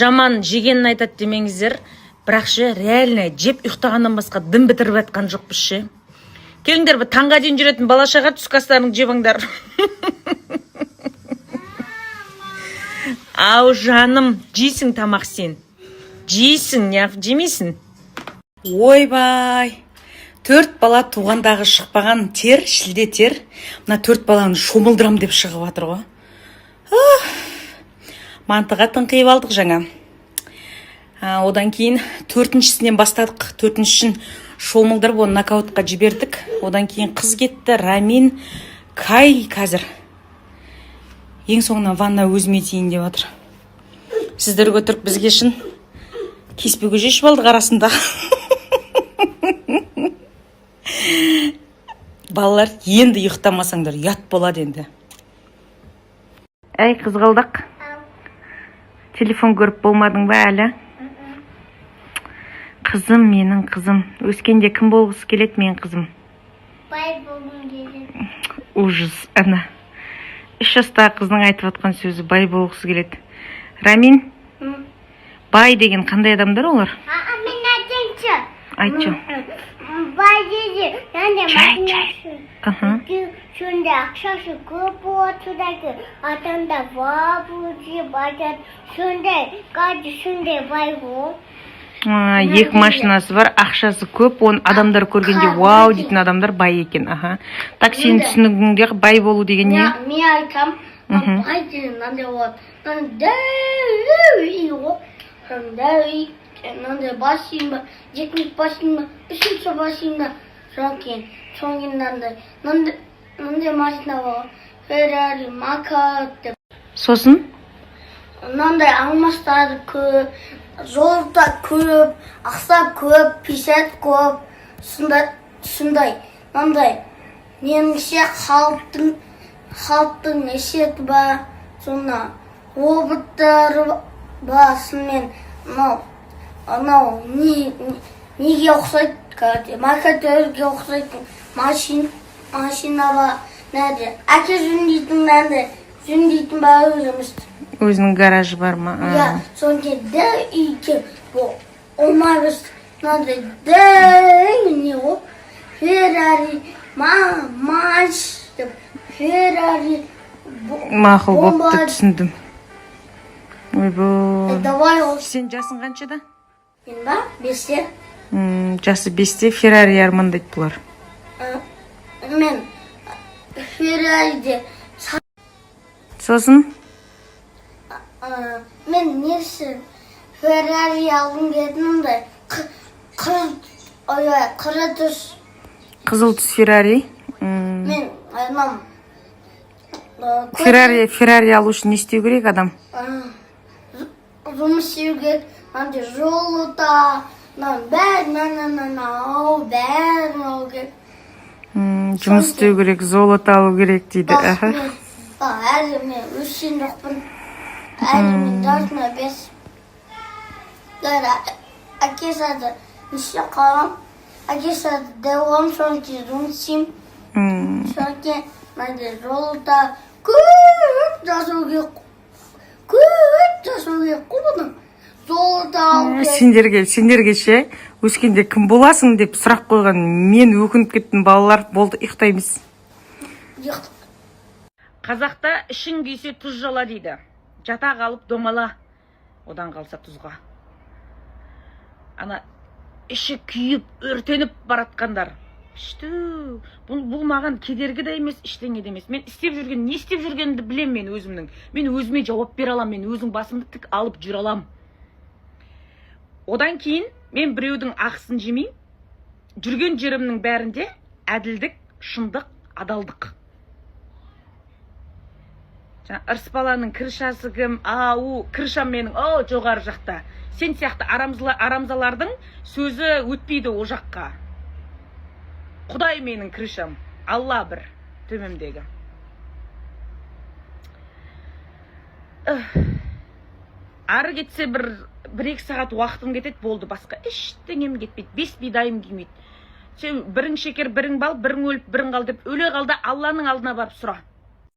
Жаман жегенін айтады демеңіздер, бірақ ше, реально жеп ұйықтағаннан басқа дым бітіріп жатқан жоқпыз ше. Келіңдер, бір таңға дейін жүретін бала шаға, түскі астарыңды жеп алыңдар. Ау, жаным, жейсің тамақ сен. Жейсің, неғып жемейсің? Ойбай, төрт бала туғандағы шықпаған тер, шілде тер, мына төрт баланы шомылдырам деп шығып жатыр ғой. Уф. Мантыға тыңқиып алдық жаңа. Одан кейін төртіншісінен бастадық. Төртіншісін шомылдырып, оны нокаутқа жібердік. Одан кейін қыз кетті, Рамин, Кай. Қазір ең соңынан ванна өзіме тиейін деп жатыр. Сіздер көтеріп, бізге шын кеспе көже ішіп алдық арасында. Балалар, енді ұйықтамасаңдар, ұят болады енді. Әй, қызғалдақ, телефон көріп болмадың ба әлі? Қызым, менің қызым өскенде кім болғысы келеді, менің қызым? Бай болғым келеді. Ужас, ана 3 жастағы қыздың айтып жатқан сөзі: бай болғысы келеді. Рамин, бай деген қандай адамдар олар? А, мен айтайыншы. Айтшы. Бай дейді, мынандай Жай, машинасы. Аха. Сонда ақшасы көп болады, содан кейін адамдар вау деп айтады. Сондай, қазір сондай бай ғой. А, екі машинасы бар, ақшасы көп, оны адамдар көргенде «вау» дейтін адамдар бай екен. Аха, так, сенің түсінігіңде бай болу деген не? Мен айтам, бай деген мынандай болады. Мынандай дәу үй ғой. Дәу үй, мынандай бассейн бар, екінші бассейн бар, үшінші бассейн бар. Содан кейін мынандай машина бар. Феррари, Макар деп. Сосын? Мынандай алмастар көп, золото көп, ақша көп, писать көп, сондай, мынандай, меніңше, халықтың несеті бар, сонда роботтар бар, сонымен мынау анау не неге ұқсайды, короче, макетерге ұқсайтын машина бар, мынандай әке жөндейтін, мынандай жөндейтін бар өзіміз. Өзінің гаражы бар ма? Иә, содан кейін дәу үйге бұл оңай, мынандай дәу не ғой, Феррари, маш деп, Феррари. Мақұл, Бомба. Бопты, түсіндім. Ойбой. Давай ол. Сен жасың қаншада? Мен ба? 5-те. Жасы 5-те, Феррари армандайды бұлар. Мен Феррариде. Сосын? Мен несі, Феррари алғым келетін, мындай ойбай, қара түс. Қызыл түс Феррари. Мен анам Феррари алу үшін не істеу керек адам? Жұмыс істеу керек, мынандай золото, мынаның бәрін, мына ау, бәрін алу керек. Жұмыс істеу керек, золото алу керек дейді. Бірақ Аха. мен әлі мен өскен жоқпын, әлі мен жасыма 5. Бәрі әкесі ады неше қалам, әкесі ады дәу, содан кейін жұмыс істеймін. Содан кейін мынандай золото көп жасау керек, көп жасау керек қой, бұны золото алу керек. Сендерге ше, өскенде кім боласың деп сұрақ қойған мен өкініп кеттім. Балалар, болды, ұйықтаймыз. Қазақта «ішің күйсе, тұз жала» дейді. Жата қалып домала, одан қалса тұзға. Ана іші күйіп, өртеніп баратқандар. Күшті. Бұл маған кедергі де емес, ештеңе де емес. Мен істеп жүрген, не істеп жүргенімді білемін мен өзімнің. Мен өзіме жауап бере аламын, мен өзім басымды тік алып жүре аламын. Одан кейін мен біреудің ақысын жемеймін. Жүрген жерімнің бәрінде әділдік, шындық, адалдық. Жаңа Ырысбаланың крышасы кім? Ау, крышам менің о жоғары жақта. Сен сияқты арамзалардың сөзі өтпейді о жаққа. Құдай менің крышам, Алла бір төбемдегі. Эх. Ары кетсе бір екі сағат уақытым кетеді, болды, басқа ештеңем кетпейді, бес бидайым күймейді. Сен бірің шекер, бірің бал, бірің өліп, бірің қал деп, өле қалда Алланың алдына барып сұра.